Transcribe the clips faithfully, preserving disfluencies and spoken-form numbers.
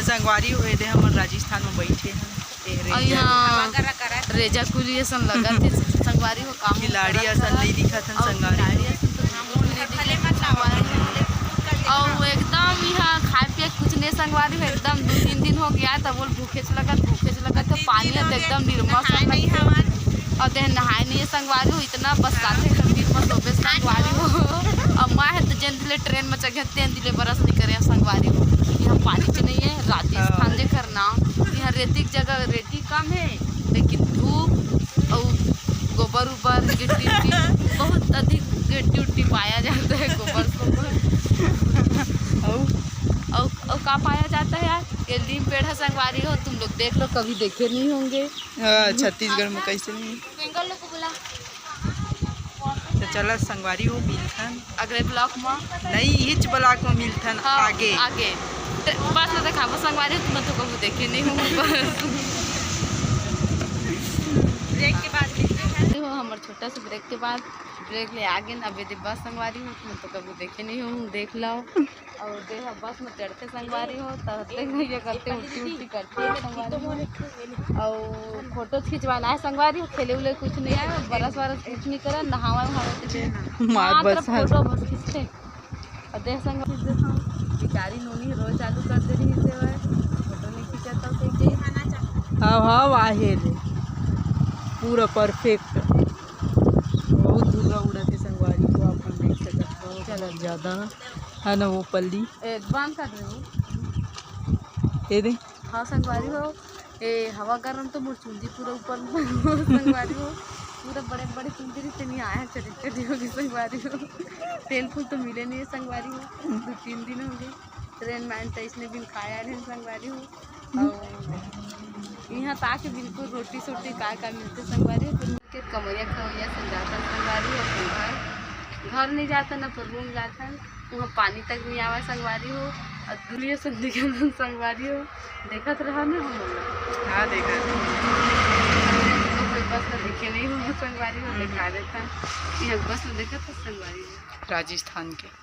संगवारी हो, एदे हमन राजस्थान में बैठे हन। ए, अउ रेजा। इहाँ रेजा कुली असन लगत हे, संगवारी हो, काम खिलाड़ी करत असन हन। नहीं दिखत हन, अउ संगवारी। खिलाड़ी असन तो बिल्कुल नहीं दिखत हे, संगवारी हो। अउ एकदम इहाँ खाए पिए कुछ नहीं, संगवारी हो, एकदम दू तीन दिन हो गया, तब बोल भूखेच लगत, भूखेच लगत हे, पानी हे तो एकदम निर्मल सन लगथे। अउ देह नहाए नहीं हे, संगवारी हो, इतना बरसात हे, कभी मत होबे, संगवारी हो। अब मैं हे तो जेन दिले ट्रेन में चढ़े, तेन दिले बरस नहीं करे, संगवारी हो। इहाँ पानी भी नहीं हे, राजस्थान हाँ। जेकर नाम, इहाँ रेती के जगह रेती कम हे, लेकिन धूप अउ गोबर उबर, गिट्टी उट्टी, बहुत अधिक गिट्टी उट्टी पाया जाता है, गोबर सोबर। अउ? अउ, अउ का पाया जाता है यार? ये नीम पेड़ है, संगवारी हो, तुम लोग देख लो, कभी देखे नहीं होंगे। हाँ, छत्तीसगढ़ में कैसे नहीं? ट्विंकल लोग को बुला। तो चला संगवारी हो, मिलथन अगले ब्लॉक में। नहीं, इच ब्लॉक में मिलथन हाँ, आगे। आगे। ते बस में देखाबो संगवारी हो, तुम तो कबू देखे नहीं हो बस। ब्रेक के बाद मिलते हैं। हो, हमर छोटा सा ब्रेक के बाद, ब्रेक ले आगे न, अबे दे बस संगवारी हो, तुम तो कबू देखे नहीं हो, देख लो। अउ देह बस में चढ़थे संगवारी हो, त देख भैया करथे, उल्टी उल्टी करथे संगवारी हो। अउ फोटो खिंचवाना है संगवारी हो, खेले उले कुछ नहीं है, बरस वरस कुछ नहीं करे, नहावा वहावा कुछ नहीं। मार मात्र बस फोटो बस खींचथे। अउ देख संगवारी हो, बेचारी नोनी रोज चालू कर दे रही से, फोटो नहीं खींचा था, तो के हाँ, हाँ, आहे रे, पूरा परफेक्ट। बहुत धुर्रा उड़त हे संगवारी हो, आप मन देख सकत हो। चला ज्यादा है ना वो पल्ली। ए, बांध काट रहे हो? ये दे। हाँ संगवारी हो, ए, हवा गरम तो मोर चुंदी पूरा ऊपर संगवारी हो, पूरा बड़े बड़े चुंदी रहिसे नहीं आया, चटी चटी होगी संगवारी हो। तेल फूल तो मिले नहीं है संगवारी हो, दो तीन दिन हो गए। ट्रेन में तो इसने बिन खाया नहीं संगवारी हो। अउ इहाँ त आके बिल्कुल रोटी सोटी का का मिलथे संगवारी हो, फिर के कमरिया खवैया से जाथन संगवारी हो, अपन घर, घर नहीं जाथन, अपन रूम जाथन, वहाँ पानी तक नहीं आवा संगवारी हो, अउ दुनिया से दिखन संगवारी हो, देखत रहा ना हम लोग। हाँ, देखत। कोई बस में देखे नहीं हो संगवारी हो, दिखा देथन, यहाँ बस में देखत हो संगवारी हो। राजस्थान के।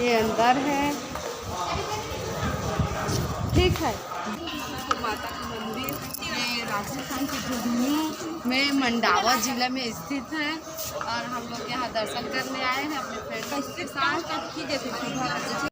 ये अंदर है, ठीक है। माता का मंदिर, ये राजस्थान के घुघनी में मंडावा जिला में स्थित है और हम लोग यहाँ दर्शन करने आए हैं अपने फ्रेंड के साथ।